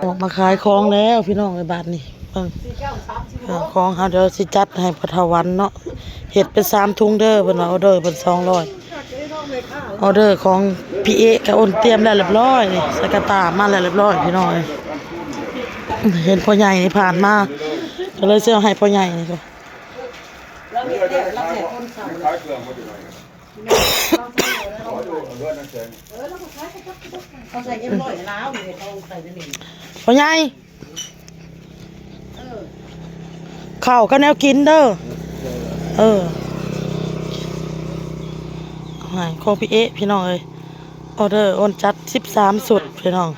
ອອກມາຂາຍຂອງແລ້ວພີ່ນ້ອງເອີຍ ບາດນີ້ເບິ່ງ ເອີ ຂອງເຮົາ ດຽວຊິຈັດໃຫ້ພໍ່ເຖົ້າວັນເນາະ ເຮັດເປັນສາມຖົງເດີ ເພິ່ນວ່າອອເດີເພິ່ນສອງຮ້ອຍ ອອເດີຂອງພີ່ເອະກະໂອນຕຽມແລ້ວລຽບລ້ອຍນີ້ ໃສ່ກະຕ່າມາແລ້ວລຽບລ້ອຍພີ່ນ້ອງເອີຍ ເຫັນພໍ່ໃຫຍ່ນີ້ຜ່ານມາ ກະເລີຍຊິເອົາໃຫ້ພໍ່ໃຫຍ່ນີ້ ລາວເຮັດແລ້ວ ລາວເຮັດຄົນເຖົ້າ ຂາຍເຄື່ອງບໍ່ໄດ້ ເຮົາໃສ່ເອັມຮ້ອຍລາວນີ້ ເຮົາໃສ່ນີ້ ພໍ່ໃຫຍ່ ເອີ ເຂົ້າກັບແນວກິນເດີ ເອີ ໃຫ້ຂອງພີ່ເອະພີ່ນ້ອງເອີຍ ອອເດີໂອນຈັດສິບສາມຊຸດພີ່ນ້ອງ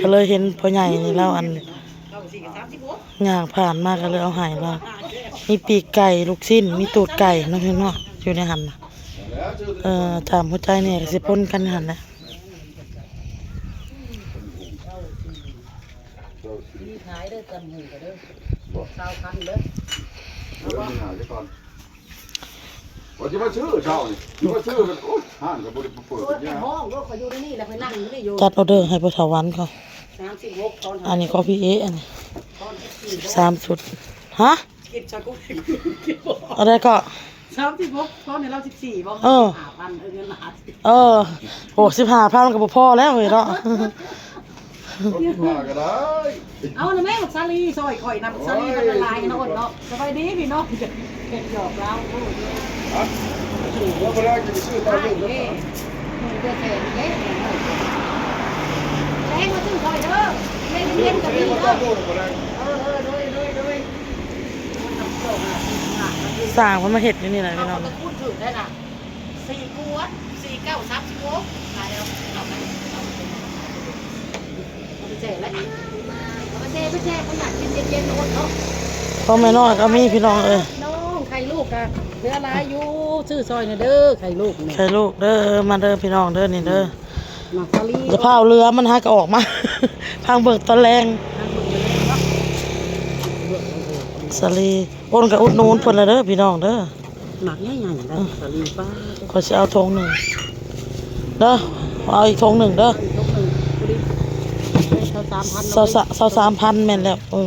ກະເລີຍເຫັນພໍ່ໃຫຍ່ນີ້ລາວອັນ ຍ່າງຜ່ານມາກະເລີຍເອົາໃຫ້ລາວ ມີປີກໄກ່ ລູກຊີ້ນ ມີຕູດໄກ່ເນາະພີ່ນ້ອງເນາະ ຢູ່ໃນຫັ້ນນະ ເອີ ຕາມຫົວໃຈນີ້ກະຊິປົນກັນຫັ້ນແຫຼະ ມີຂາຍເດີ ຕຳຫຸ່ງກະເດີ ຊາວພັນເດີ ເອົາບໍ່ ວ່າຊິມາຊື້ເຊົ້ານີ້ ຊິມາຊື້ ໂອ້ຍ ຮ້ານກະບໍ່ໄດ້ເປີດ ໂອ້ຍ ເປັນຫຍັງ ຫ້ອງໂລດ ຂ້ອຍຢູ່ໃນນີ້ແຫຼະ ຂ້ອຍນັ່ງຢູ່ນີ້ຢູ່ ຈັດອອເດີໃຫ້ພໍ່ເຖົ້າວັນເຂົາ ສາມສິບຫົກ ຕອນ ອັນນີ້ຂອງພີ່ເອະ ອັນນີ້ ຕອນສິບສີ່ ສິບສາມຊຸດ ຮະ ກິນຊາກຸ ກິນບໍ່ ອັນໃດເກາະ ສາມສິບຫົກ ຕອນໃຫ້ລາວສິບສີ່ບໍ່ ເອີ ສິບຫ້າພັນ ເອີ ເງິນລາວ ເອີ ໂອ້ ສິບຫ້າພັນມັນກະບໍ່ພໍແລ້ວເຮີ້ຍເນາະ. ກະໄດ້ ເອົານະແມ່ ບັກສາລີ ຊ່ອຍຂ້ອຍນຳ ສາລີ ມັນລະລາຍເນາະ ເນາະ ສະບາຍດີພີ່ນ້ອງ ເຮັດຫຍອກລາວ ໂອ້ຍ ອ່ະ ຊື້ບໍ່ໄດ້ ຈະໄປຊື້ຕອນນີ້ ເດ້ ເດ້ ແລງມາຊື້ຂ້ອຍເດີ ເຢັນໆກະມີເດີ ເອີ ເອີ ໂດຍ ໂດຍ ໂດຍ ສ້າງເພິ່ນມາເຮັດຢູ່ນີ້ແຫຼະພີ່ນ້ອງ ເອົາຕະກູນຖືກໄດ້ນະ ສີ່ກວດ ສີ່ເກົ້າ ສາມສິບຫົກ ຂາຍແລ້ວ ເອົາໄປ ເອົາໄປແຊ່ໄວ້ ເອົາໄປແຊ່ ໄປແຊ່ ເຂົາຢາກກິນເຢັນໆ ໂອດເນາະ ຂອງແມ່ນ້ອຍກະມີພີ່ນ້ອງເອີຍ ພີ່ນ້ອງ ໄຂ່ລູກກະເຫຼືອຫຼາຍຢູ່ ຊື້ຊ່ອຍແດ່ເດີ ໄຂ່ລູກນີ້ ໄຂ່ລູກເດີ ມາເດີພີ່ນ້ອງເດີ ນີ້ເດີ ໝາກສາລີ ຢ່າຟ້າວເຫຼືອ ມັນຫາກະອອກມາ ພັງເບິ່ງຕອນແລງ ພັງເບິ່ງຕອນແລງເນາະ ສາລີ ໂອນກະອຸດໜູນເພິ່ນລະເດີພີ່ນ້ອງເດີ ໝາກໃຫຍ່ໆ ໄດ້ ເອີ ສາລີ ປ້າ ຂ້ອຍຊິເອົາຖົງໜຶ່ງເດີ ເອົາອີກຖົງໜຶ່ງເດີ ອີກຖົງໜຶ່ງ ພໍດີ ຊາວສາມພັນ ຊາວສາມ ຊາວສາມພັນ ແມ່ນແລ້ວ ເອີ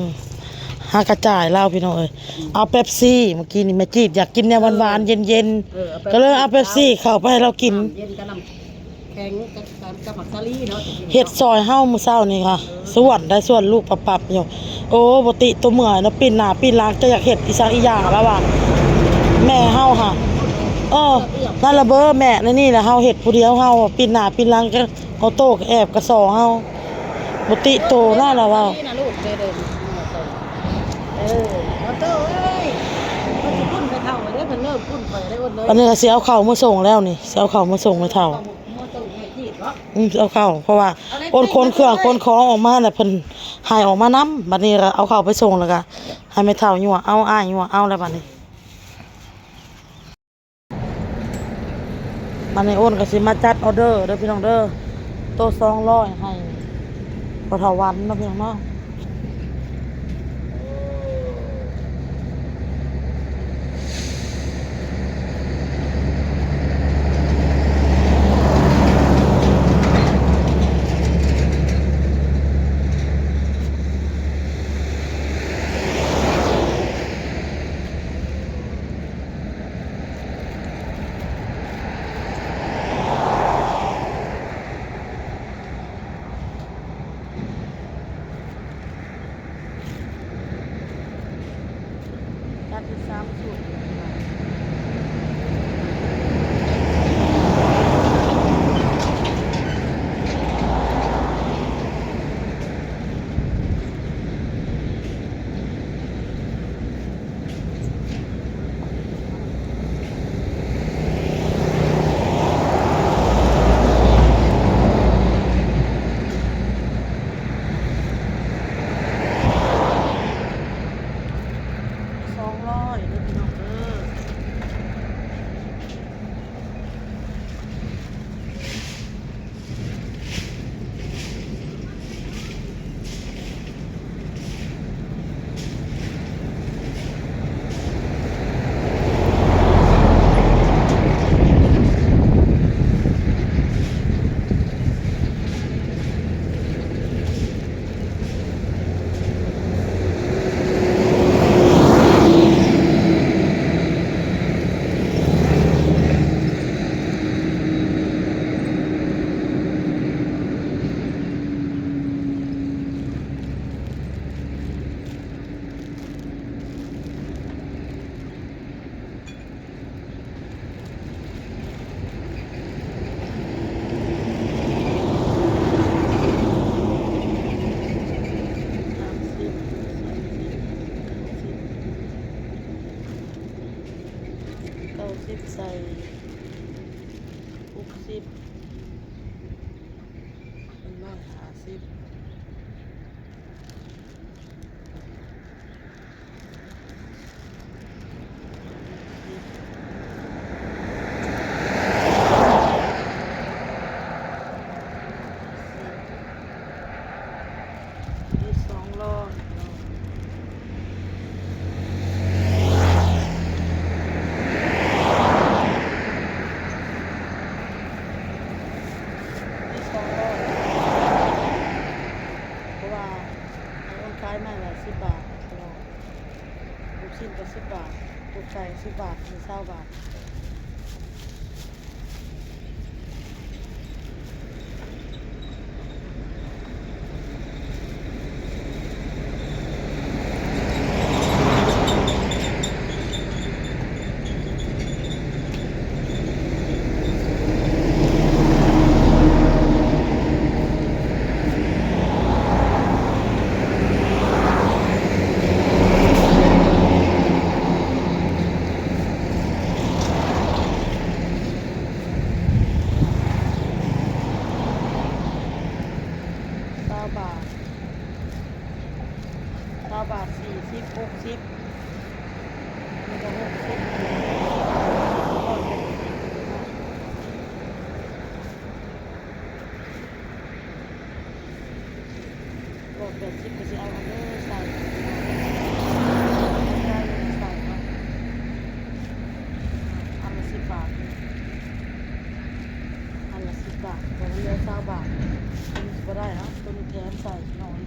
ຫາກະຈ່າຍລາວພີ່ນ້ອງເອີຍ ເອົາເປັບຊີ ມື້ກີ້ນີ້ແມ່ຈີດຢາກກິນແນວຫວານໆ ເຢັນໆ ເອີ ເອົາເປັບຊີ ກະເລີຍເອົາເປັບຊີເຂົ້າໄປໃຫ້ລາວກິນ ນ້ຳເຢັນກັບນ້ຳ ແຂງກັບ ກັບໝາກສາລີເນາະ ເຮັດຊ່ອຍເຮົາມື້ເຊົ້ານີ້ກະ ເອີ ສວນໄດ້ ສວນລູກປັບໆຢູ່ ໂອ້ ບໍ່ຕິໂຕເມື່ອຍເນາະ ປີ້ນໜ້າປີ້ນຫຼັງ ຈະຢາກເຮັດອີ່ສັງອີ່ຢ່າງລະວ່າ ແມ່ເຮົາຫາ ເອີ ນັ້ນລະເບີ ແມ່ໃນນີ້ລະ ເຮົາເຮັດຜູ້ດຽວ ເຮົາປີ້ນໜ້າປີ້ນຫຼັງ ກະອອໂຕ້ກະແອບກະສໍ່ເຮົາ ບໍ່ຕິໂຕນະລະວ່າ ເອີ ອອໂຕ້ເອີຍ ເພິ່ນຊິປຸ້ນແມ່ເຖົ້າເດີ ເພິ່ນເລີ່ມປຸ້ນຂ້ອຍເດີ ອັນນີ້ກະຊິເອົາເຂົ້າມາສົ່ງແລ້ວນີ້ ຊິເອົາເຂົ້າມາສົ່ງແມ່ເຖົ້າ ອືມ ເອົາເຂົ້າ ເພາະວ່າໂອນຂົນເຄື່ອງຂົນຂອງອອກມາແລ້ວ ເພິ່ນໃຫ້ອອກມານຳ ບາດນີ້ກະເອົາເຂົ້າໄປສົ່ງ ແລ້ວກະໃຫ້ແມ່ເຖົ້າຍົວະເອົາ ອ້າຍຍົວະເອົາແລ້ວບາດນີ້ ບາດນີ້ໂອນກະຊິມາຈັດອອເດີເດີພີ່ນ້ອງເດີ ໂຕສອງຮ້ອຍໃຫ້ພໍ່ເຖົ້າວັນເນາະ ພີ່ນ້ອງເນາະ. ຈັດເປັນສາມຊຸດ. ສອງຮ້ອຍເດີພີ່ນ້ອງເດີ ສິບ ໃສ່ ຫົກສິບ ເປັນຮ້ອຍຫ້າສິບ. ເພາະວ່າໃຫ້ໂອນຂາຍໄມ້ລະສິບບາດ ເນາະ ລູກຊີ້ນກໍສິບບາດ ຕົວໄກ່ສິບບາດ ເປັນຊາວບາດ. ຊາວບາດ ຊາວບາດ ສີ່ສິບ ຫົກສິບ ອັນນີ້ກໍຫົກສິບ ຮ້ອຍແປດສິບ ກໍຊິເອົາອັນນີ້ໃສ່ ໃສ່ເນາະ ອັນລະສິບບາດ. ອັນລະສິບບາດ ຕົວນີ້ເຫຼືອຊາວບາດ ຕົວນີ້ຊິບໍ່ໄດ້ເນາະ ຕົວນີ້ແຖມໃສ່ໜ້ອຍ.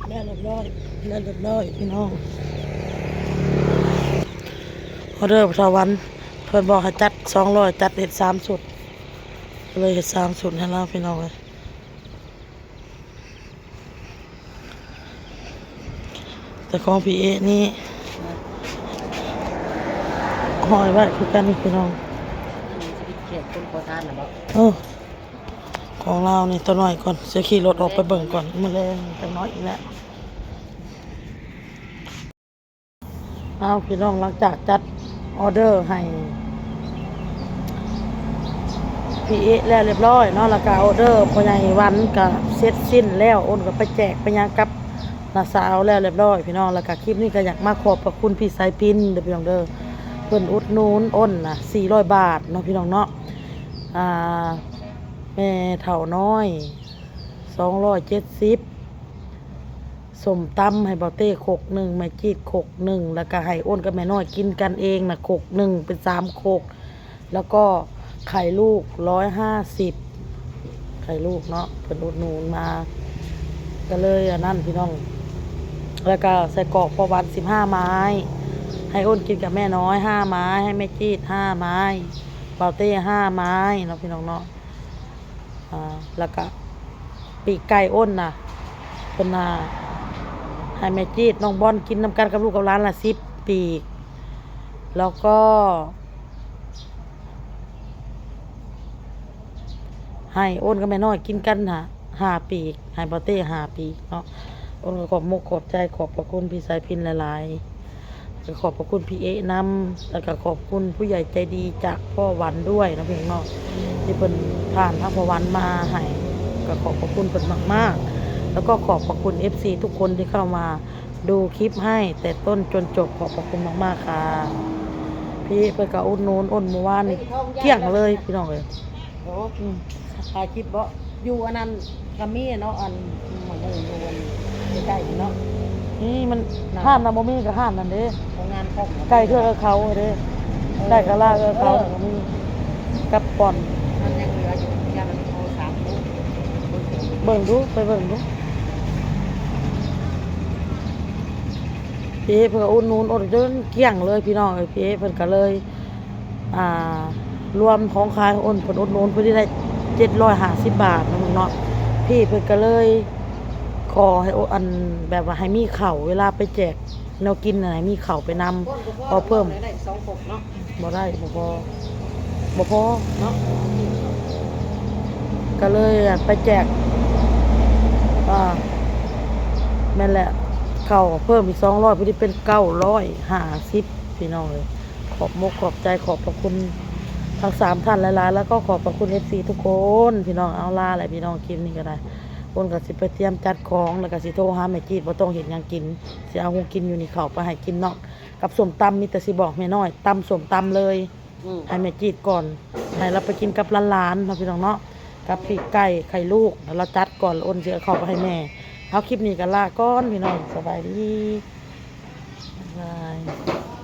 ແລ້ວຮຽບຮ້ອຍ ແລ້ວຮຽບຮ້ອຍ ພີ່ນ້ອງ. ອໍເດີສະຫວັນ ເພິ່ນບອກໃຫ້ຈັດສອງຮ້ອຍ ຈັດເຮັດສາມຊຸດ ກໍເລີຍເຮັດສາມຊຸດໃຫ້ລາວ ພີ່ນ້ອງເອີຍ. ແຕ່ຂອງພີ່ເອະນີ້ ຫ້ອຍໄວ້ຄືກັນພີ່ນ້ອງ. ເອີ ຂອງລາວນີ້ຕົວນ້ອຍກ່ອນ ຊິຂີ່ລົດອອກໄປເບິ່ງກ່ອນ ມື້ແລງຈັກໜ້ອຍອີກແລ້ວ. ເອົາ ພີ່ນ້ອງ ຫຼັງຈາກຈັດອໍເດີໃຫ້ພີ່ເອະແລ້ວລຽບຮ້ອຍເນາະ ແລ້ວກະອໍເດີພໍ່ໃຫຍ່ວັນກະເສັດສິ້ນແລ້ວ ໂອນກະໄປແຈກໄປຫຍັງກັບນ້າສາວແລ້ວລຽບຮ້ອຍພີ່ນ້ອງ. ແລ້ວກະຄລິບນີ້ກະຢາກມາຂອບພະຄຸນພີ່ສາຍພິນເດີພີ່ນ້ອງເດີ ເພິ່ນອຸດໜູນໂອນນະ ສີ່ຮ້ອຍບາດເນາະ ພີ່ນ້ອງເນາະ. ອ່າ ແມ່ເຖົ້ານ້ອຍ ສອງຮ້ອຍເຈັດສິບ ສົ້ມຕຳໃຫ້ບ່າວເຕ້ຄົກໜຶ່ງ ແມ່ຈີດຄົກໜຶ່ງ ແລ້ວກະໃຫ້ໂອນກັບແມ່ນ້ອຍກິນກັນເອງນະ ຄົກໜຶ່ງ ເປັນສາມຄົກ ແລ້ວກໍໄຂ່ລູກຮ້ອຍຫ້າສິບ ໄຂ່ລູກເນາະ ເພິ່ນອຸດໜູນມາ ກະເລີຍອັນນັ້ນພີ່ນ້ອງ. ແລ້ວກະໄສ້ກອກພໍ່ຫວັນສິບຫ້າໄມ້ ໃຫ້ໂອນກິນກັບແມ່ນ້ອຍຫ້າໄມ້ ໃຫ້ແມ່ຈີດຫ້າໄມ້ ບ່າວເຕ້ຫ້າໄມ້ເນາະ ພີ່ນ້ອງເນາະ. ອ່າ ແລ້ວກະປີກໄກ່ໂອນນະ ເພິ່ນນະໃຫ້ແມ່ຈີດ ນ້ອງບອນກິນນຳກັນກັບລູກກັບຫຼານລະສິບປີກ ແລ້ວກໍໃຫ້ໂອນກັບແມ່ນ້ອຍກິນກັນນະ ຫ້າປີກ ໃຫ້ບ່າວເຕ້ຫ້າປີກເນາະ. ໂອນກະຂອບມຸກຂອບໃຈ ຂອບພະຄຸນພີ່ສາຍພິນຫຼາຍໆ ກະຂອບພະຄຸນພີ່ເອະນຳ ແລ້ວກະຂອບຄຸນຜູ້ໃຫຍ່ໃຈດີຈາກພໍ່ຫວັນດ້ວຍເນາະ ພີ່ນ້ອງເນາະ ທີ່ເພິ່ນຜ່ານທາງພໍ່ຫວັນມາໃຫ້ ກະຂອບພະຄຸນເພິ່ນມາກໆ ແລ້ວກໍຂອບພະຄຸນເອັຟຊີທຸກຄົນທີ່ເຂົ້າມາດູຄລິບໃຫ້ແຕ່ຕົ້ນຈົນຈົບ ຂອບພະຄຸນມາກໆ ຄ່ະ. ພີ່ເພິ່ນກະອຸດໜູນໂອນມື້ວານນີ້ກ້ຽງເລີຍ ພີ່ນ້ອງເອີຍ. ໂອ້ ອືມ ຖ່າຍຄລິບບໍ? ຢູ່ອັນນັ້ນກະມີເນາະ ອັນໝາກຫຸ່ງຢູ່ອັນໃກ້ໆນີ້ເນາະ. ນີ້ມັນ ຮ້ານນະບໍ່ມີ ກະຮ້ານນັ້ນເດ້ ໂຮງງານຂອງ ໃກ້ເທື່ອກະເຂົາເດ້ ເອີ ໃກ້ກະລາເອີເຂົາ ເອີ ກະມີ ກັບບ່ອນ ມັນຍັງເຫຼືອຢູ່ ຢ່າມັນໂທສາມໂຕ ເບິ່ງດູ ໄປເບິ່ງດູ. ພີ່ເອເພິ່ນກະອຸດໜູນ ອຸດໜູນຈົນກ້ຽງເລີຍ ພີ່ນ້ອງເອີຍ. ພີ່ເອເພິ່ນກະເລີຍ ອ່າ ລວມຂອງຂາຍ ໂອນ ເພິ່ນອຸດໜູນ ເພິ່ນໄດ້ເຈັດຮ້ອຍຫ້າສິບບາດເນາະ ພີ່ເພິ່ນກະເລີຍຂໍໃຫ້ໂອ ອັນ ແບບວ່າໃຫ້ມີເຂົ້າ ເວລາໄປແຈກແນວກິນຫັ້ນ ໃຫ້ມີເຂົ້າໄປນຳ ຂໍເພີ່ມ ໄດ້ສອງຄົກເນາະ. ບໍ່ໄດ້ ບໍ່ພໍ ບໍ່ພໍເນາະ ກະເລີຍໄປແຈກ ອ່າ ແມ່ນແຫຼະ ເຂົ້າເພີ່ມອີກສອງຮ້ອຍ ພໍດີເປັນເກົ້າຮ້ອຍຫ້າສິບ ພີ່ນ້ອງເອີຍ. ຂອບມຸກຂອບໃຈ ຂອບພະຄຸນທັງສາມທ່ານຫຼາຍໆ ແລ້ວກໍຂອບພະຄຸນເອັຟຊີທຸກຄົນ ພີ່ນ້ອງ. ເອົາ ລາແຫຼະພີ່ນ້ອງ ຄລິບນີ້ກະໄດ້ ໂອນກະຊິໄປຕຽມຈັດຂອງ ແລ້ວກະຊິໂທຫາແມ່ຈີດ ບໍ່ຕ້ອງເຮັດຫຍັງກິນ ຊິເອົາຂອງກິນຢູ່ນີ້ເຂົ້າໄປໃຫ້ກິນເນາະ ກັບສົ້ມຕຳ ມີແຕ່ຊິບອກແມ່ນ້ອຍຕຳສົ້ມຕຳເລີຍ ອືມ ໃຫ້ແມ່ຈີດກ່ອນ ໃຫ້ລາວໄປກິນກັບຫຼານໆເນາະ ພີ່ນ້ອງເນາະ ກັບປີກໄກ່ໄຂ່ລູກ ລາວຈັດກ່ອນ ລາວໂອນຊິເອົາເຂົ້າໄປໃຫ້ແມ່. ເອົາ ຄລິບນີ້ກະລາກ່ອນ ພີ່ນ້ອງ ສະບາຍດີ ບາຍບາຍ.